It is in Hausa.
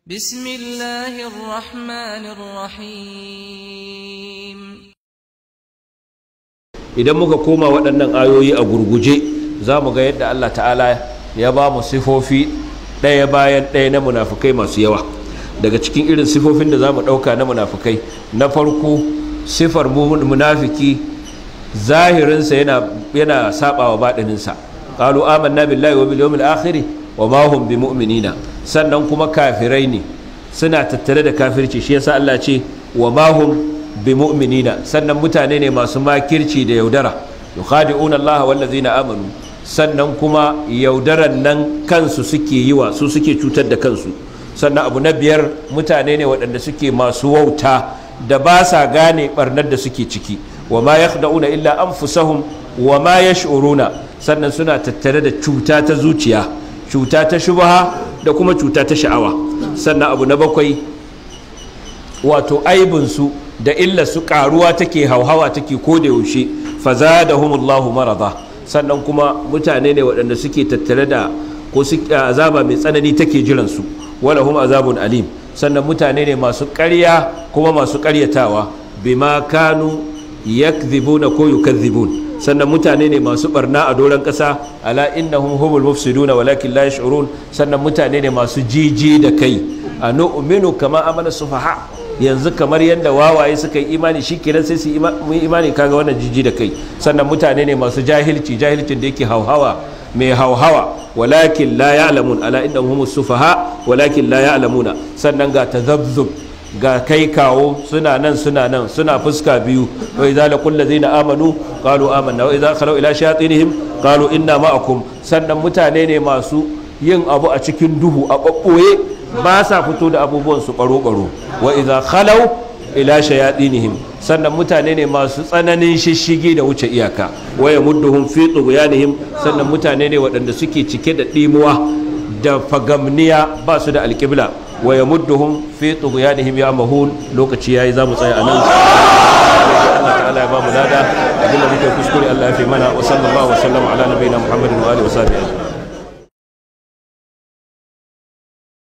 بسم الله الرحمن الرحيم. Idan muka koma waɗannan ayoyi a gurguje, za mu ga yadda Allah ta'ala ya ba mu sifofi ɗaya bayan ɗaya na munafukai masu yawa. Daga cikin irin sifofin da za mu ɗauka na munafukai, na farko, sifar munafiki zahirinsa yana saɓawa baɗininsa. Qalu amanna billahi wa bil yawmil akhir wa ma hum bimu'minina. Sannan kuma kafirai ne, suna tattare da kafirci, shi yasa Allah ce wa ma hum bimu'minina. Sannan mutane ne masu makirci da yaudara, yukhadi'una Allah wal ladzina amanu. Sannan kuma yaudaran nan kansu suke yi wa, su suke cutar da kansu. Sannan abu na biyar, mutane ne waɗanda suke masu wauta da ba sa gane barnar da suke ciki. Wa ma yakhda'una illa anfusahum wa ma yash'uruna. Sannan suna tattare da cuta ta zuciya, cuta ta shubha da kuma cuta ta sha'awa. Sannan abu na bakwai, wato aibinsu da illa su karuwa take, hauhawa take ko da yaushe, fazadahumullahu marada. Sannan kuma mutane ne waɗanda suke tattare da ko azaba mai tsanani take jiran su, walahum azabun alim. Sannan mutane ne masu ƙarya kuma masu ƙaryatawa, bima kanu yakdhibuna ko yukadhibun. Sannan mutane ne masu barna a doron ƙasa, ala innahum humul mufsiduna walakin la yash'urun. Sannan mutane ne masu jiji da kai, anu'minu kama amana sufaha, yanzu kamar yadda wawaye suka yi imani shikenan sai su yi imani. Kaga wannan jiji da kai. Sannan mutane ne masu jahilci, jahilcin da yake hauhawa, mai hauhawa, walakin la ya'lamun, ala innahum humus sufaha walakin la ya'lamuna. Sannan ga tazabzub, ga kai kawo, suna nan suna nan, suna fuska biyu. Wa idza laqul ladzina amanu qalu amanna wa idza khalu ila shayatinihim qalu inna ma'akum. Sannan mutane ne masu yin abu a cikin duhu, a babboye, ba sa fito da abubuwan su baro baro, wa idza khalu ila shayatinihim. Sannan mutane ne masu tsananin shishigi da wuce iyaka, wa yamudduhum fi tughyanihim. Sannan mutane ne waɗanda suke cike da ɗimuwa da fagamniya, ba su da alƙibla, wa yamudduhum fi tughyanihim ya'mahun. Lokaci yayi, zamu tsaya anan. Allah ta'ala ya ba mu lada abinda muke kuskure, Allah ya fi mana. Wa sallallahu wa sallama ala nabiyina Muhammadin wa alihi wa sahbihi.